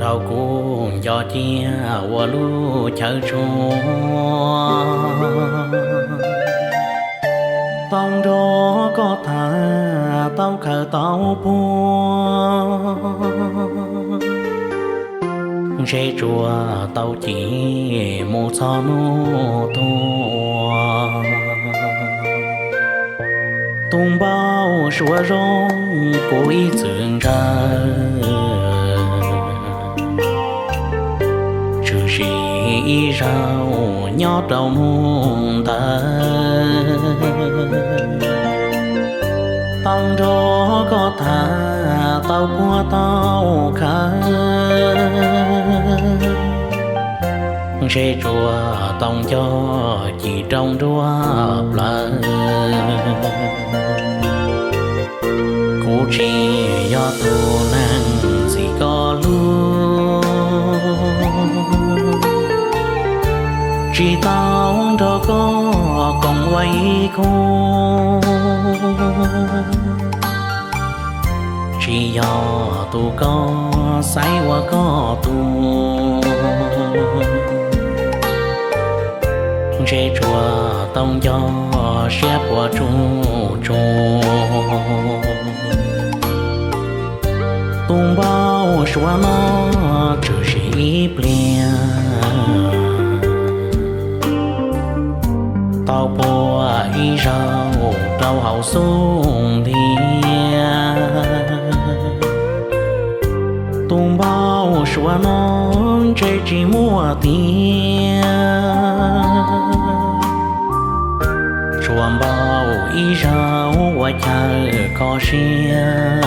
Tau kuv nco ciaj ua lub chaw tshua, tau nrog koj tham, tau khaws tau puag, ntshe tsuas tau ci mus txog hnub tuag. Tus npau suav zoo kuv ib txwm ntshaw, tshwm sim ib zaug nyob rau hnub ntawd, tau nrog koj tham, tau puag tau khaws, ntshe tsuas tau nco ci rau nruab plawv. Kuv tsis yog tus neeg ntxim koj hlub, tsis tau nrog koj koom ua ib khub, tsis yog tus koj xaiv ua koj tug, ntshe tsuas tau nco siab puas tsuaj tsuag. Tus npau suav no tshwm sim ib pliag, tau puag ib zaug rau hauv xub ntiag. Tus npau suav no ntshe tsis muaj tiag, tsuas npau ib zaug ua chaw kho siab.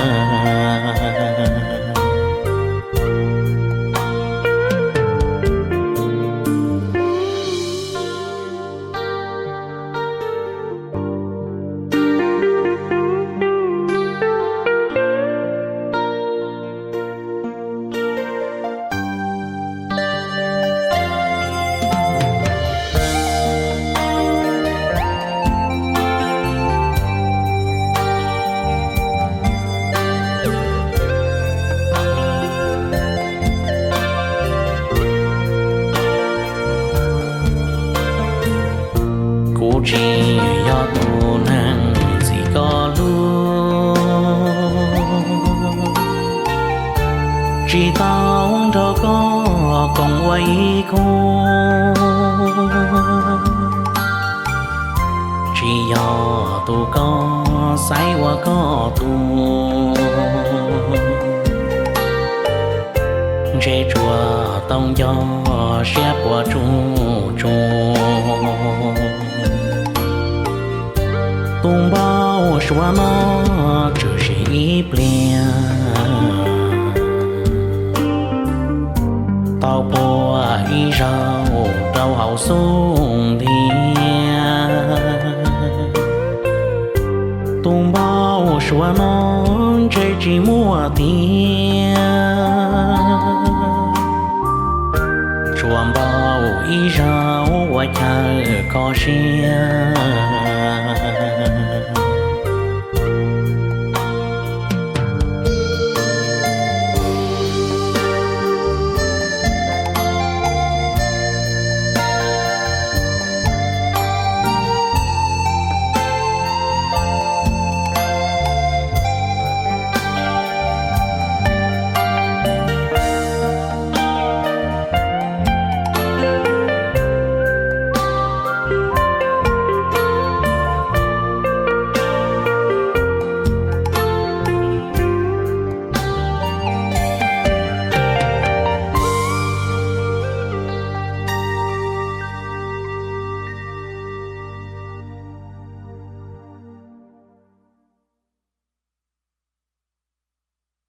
Kuv tsis yog tus neeg ntxim koj hlub, tsis tau nrog koj koom ua ib khub, tsis yog tus koj xaiv ua koj tug, ntshe tsuas tau nco siab puas tsuaj tsuag. Tus npau suav no tshwm sim ib pliag, tau puag ib zaug rau hauv xub ntiag. Tus npau suav no ntshe tsis muaj tiag, tsuas npau ib zaug ua chaw kho siab.